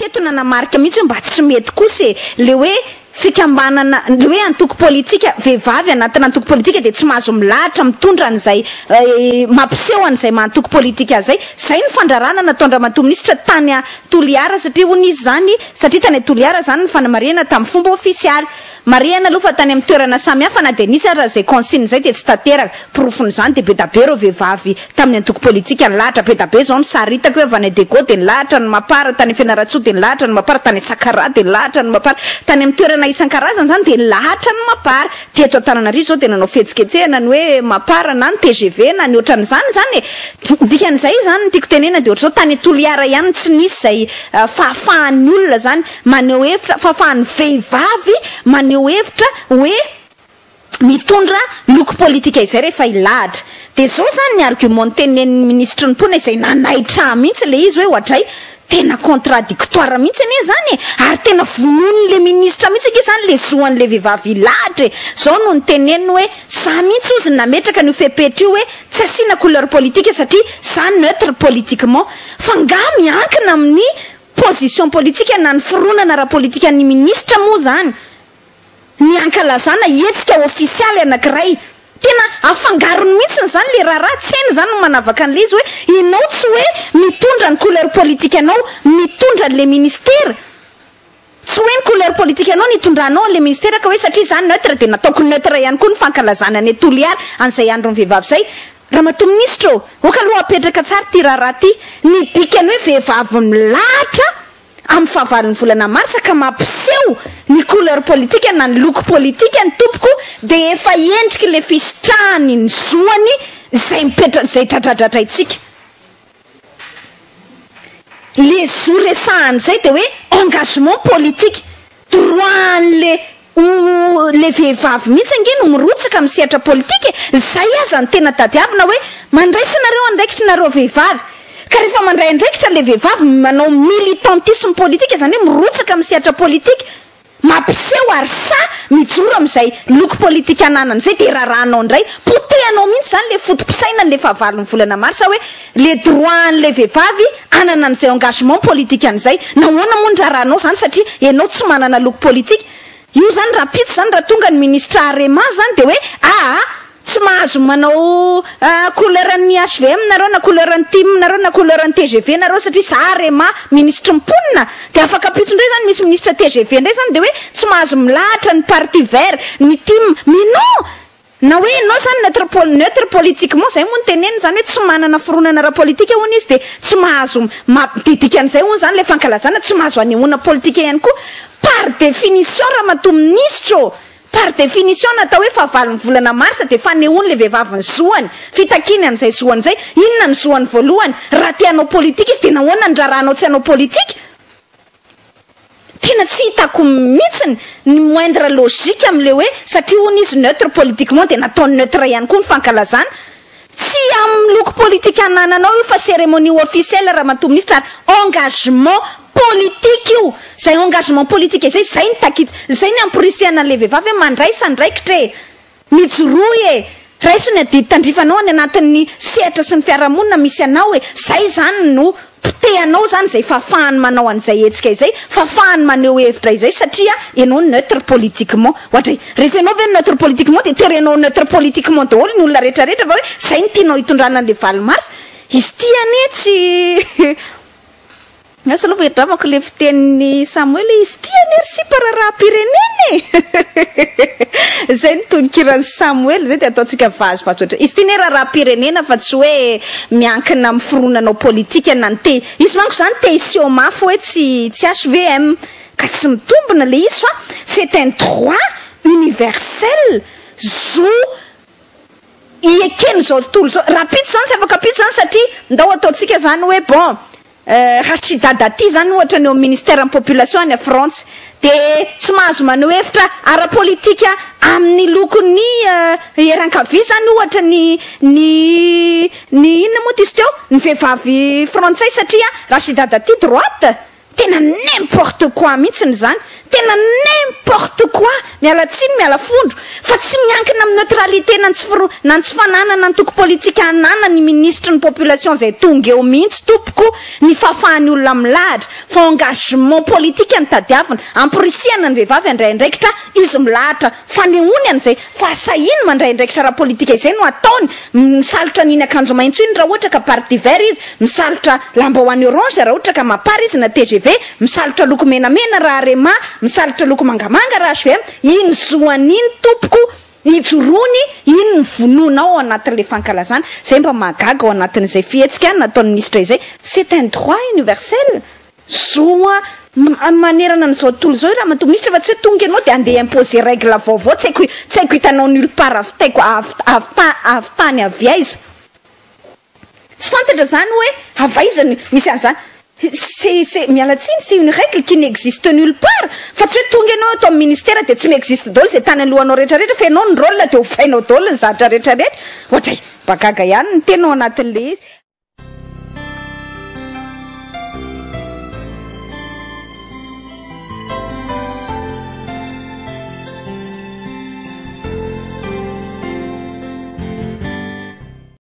Teto nanamarika mihitsy hoe mba tsy mety kosa e! Le hoe fikambanana, le hoe antoko politika, vehivavy anatina antoko politika dia tsy mahazo milahatra mitondra an'izay mampiseho an'izay maha antoko politika azy izay. Izay no fandrarana nataon-dRamatoa Minisitra tany Toliara satria hono izy izany, satria tany Toliara izany ny fanamarihana tamin'ny fomba ofisialy. Marihana aloha fa tany amin'ny toerana samihafa na dia nisy aza izay consigne izay dia tsy tanteraka. Porofon'izany dia be da be ireo vehivavy tamin'ny antoko politika nilahatra. Be da be izao ny sary hitako hoe avy any Diego dia nilahatra ny Mapar, tany Fianarantsoa dia nilahatra ny Mapar, tany Sakaraha dia nilahatra ny Mapar. Tany amin'ny toerana isan-karazany izany dia nilahatra ny Mapar. Teto Antananarivo izao dia nanao fihetsiketsehana ny hoe Mapar na ny tgv na ny ohatran'izany izany e. Dikan'izay izany ny tiako tenenana dia ohatr'izao, tany Toliara ihany tsy nisy izay fahafahan'ny olona izany maneho hevitra, fahafahan'ny vehivavy maneho hevitra hoe mitondra loko politika izay rehefa hilahatra. Dia izao izany ny argument notenenin'ny minisitry ny mponina izay nanaitra ahy mihitsy ilay izy hoe oadray, tena contradictoire mihitsy anie izany e! Ary tena vonoin'ilay minisitra mihitsy ange izany ilay zo an'ilay vehivavy hilahatra e! Izao no noteneniny hoe za mihitsy hozy no nametraka an'io fepetra io hoe tsy asiana couleur politique satria za neutre politiquement. Fa nga miankina amin'ny position politika na ny fironana ara-politikan'ny minisitra moa izany ny hankalazana hetsika ofisialy anankiray. Tena afangarony mihitsiny izany ilay raharaha, tsy hainy izany ny manavaka an'ilay izy hoe ianao tsy hoe mitondra ny couleur politikanao mitondra an'ilay ministera, tsy hoe ny couleur politikanao no itondranao an'ilay ministera ka hoe satria izaho neutre dia nataoko neutre ihany koa ny fankalazana any Toliara an'izay andron'ny vehivavy izay. Ramatoa Minisitra ô, aoka aloha apetraka tsara ity raharaha ity. Ny dikan'ny hoe vehivavy milahatra amin'ny fahavalon'ny volana marsa ka mampiseho ny couleur politika na ny loko politikany tompoko dia efa endriky ilay fisitrahany ny zoany izay mipetra izay dradradradraintsika. Le zo resahana izay dia hoe engagement politique, droit an'le o le vehivavy mihitsy ange no mirotsaka amin'ny sehatra politika e! Zay aza no tena tadiavina hoe mandraisa nareo andraikitra nareo vehivavy, ka rehefa mandray andraikitra le vehivavy manao militantisme politique zany hoe mirotsaka amin'ny sehatra politika, Mampiseho ary sahy mijoro amin'izay loko politika ananany izay dia rarahanao indray, potehanao mihitsy izany ilay foto-pisainan'ilay fahavalon'ny volana marsa hoe le droit an'ilay vehivavy hanana an'izay engagement politikany izay. Nahoana moa no rarahanao izany satria ianao tsy manana loko politika? Io izany rahampitso izany raha tonga ny ministra Arema izany dia hoe aa Tsy mahazo manao couleur ny hvm nareo na couleur ny tim nareo na couleur ny tgv nareo satria za arema minisitry ny mponina de afaka ampitso ndray zany misy ministre tgv ndray zany de hoe tsy mahazo milahatra ny parti vert ny tim mais non na hoe enao zany neutre pol neutre politiquement zay moa no teneniny zany hoe tsy manana fironana ara politika hono izy de tsy mahazo ma de dikan'izay hono zany le fankalazana tsy mahazo anehoana politika ihany koa par définition ramatoa minisitra ô! Par définition ny atao hoe fahavalon'ny volana marsa dia fanehoan'ilay vehivavy ny zoany, fitakiany an'izay zoany izay. Inona ny zoany voalohany? Raha te hanao politika izy dia nahoana no rarahanao tsy hanao politika? Tena tsy hitako mihitsiny ny moindre logique amin'ilay hoe satria hono izy neutre politiquement dia nataony neutre ihany koa ny fankalazana. Tsy amin'ny loko politika anananao io fa cérémonie officielle Ramatoa Minisitra ary engagement politique io. Izay engagement politique izay, izay no takitsy, izay ny amporisihana an'ilay vehivavy hoe mandraisa andraikitra e! Mijoroa e! Raiso ny adidy tandrifanao any anatin'ny sehatra sy ny fiarahamonina misy anao e! Izay izany no Potehanao zany izay fahafahany manao an'izay hetsika izay, fahafahany maneho hevitra izay satria ianao neutre politiquement. Ohatry, rehefa ianao ve neutre politiquement dia terenao neutre politiquement daholo ny olona rehetra rehetra fa hoe izay no tianao hitondrana an'ilay 8 mars? Izy ity anie tsy Asa aloha fa idramako ilay fitenin'i Samoela izy ity anie ry sipa raharaham-pirenena e! Izay ny tononkiran'i Samoela izay dia ataontsika vazivazy ohatry izy ity anie raharaham-pirenena fa tsy hoe miankina amin'ny fironanao politika na ny te izy manko izany te hiseho mafy hoe tsy tsy HVM ka tsy mitombina ilay izy fa c'est un droit universel zo ieken'izao tontolo izao rahampitso izany tsy afaka ampitso izany satria ndao ataontsika izany hoe bon Rachida Dati izany ohatra ny eo amin'ny ministère ny population any Frantsa dia tsy mahazo maneho hevitra ara-politika amin'ny lokon'ny hery ankavia izany ohatra ny ny ny inona moa diso teo ny vehivavy frantsay satria Rachida Dati droite. Tena n'importe quoi mihitsiny izany, tena n'importe quoi, miala tsiny miala fondro, fa tsy miankina amin'ny neutralité na ny tsy firo na ny tsy fananana antoko politika ananany minisitry ny population izay tonga eo mihitsy tompoko ny fahafahan'ny olona milahatra fa engagement politique no tadiavina, amporisihana ny vehivavy handray andraikitra izy milahatra fanehoany an'izay fahasahiany mandray andraikitra ara-politika izay no ataony, misalotra an'iny akanjo maitso iny raha ohatra ka parti vert izy, misalotra lambahoany orange raha ohatra ka mapar izy na tgv, misalotra loko menamena raha arema, misalotra loko mangamanga raha hvm, iny zoany iny tompoko ijoroany iny ny vonoina ao anatin'ilay fankalazana, izay mba mahagaga ao anatin'izay fihetsika nataon'ny minisitra izay, c'est un droit universel. Zo a manerana an'izao tontolo izao io ramatoa minisitra fa tsy hoe tonga ianao dia andeha imposer règle vaovao tsy haiko tsy haiko hitanao nulle part avy taiko avy avy ta avy tany avy aiza. Tsy fantatra izany hoe avy aiza no misy an'izany. C'est c'est miala tsiny c'est une règle qui n'existe nulle part fa tsy hoe tonga ianao ato amin'ny ministera dia tsy mi-existe daholo izay tany alohanao rehetra rehetra fa ianao ny rôle dia ovainao daholo ny zavatra rehetra rehetra. Ohatray, mba gaga ihany ny tena ao anatin'ilay izy.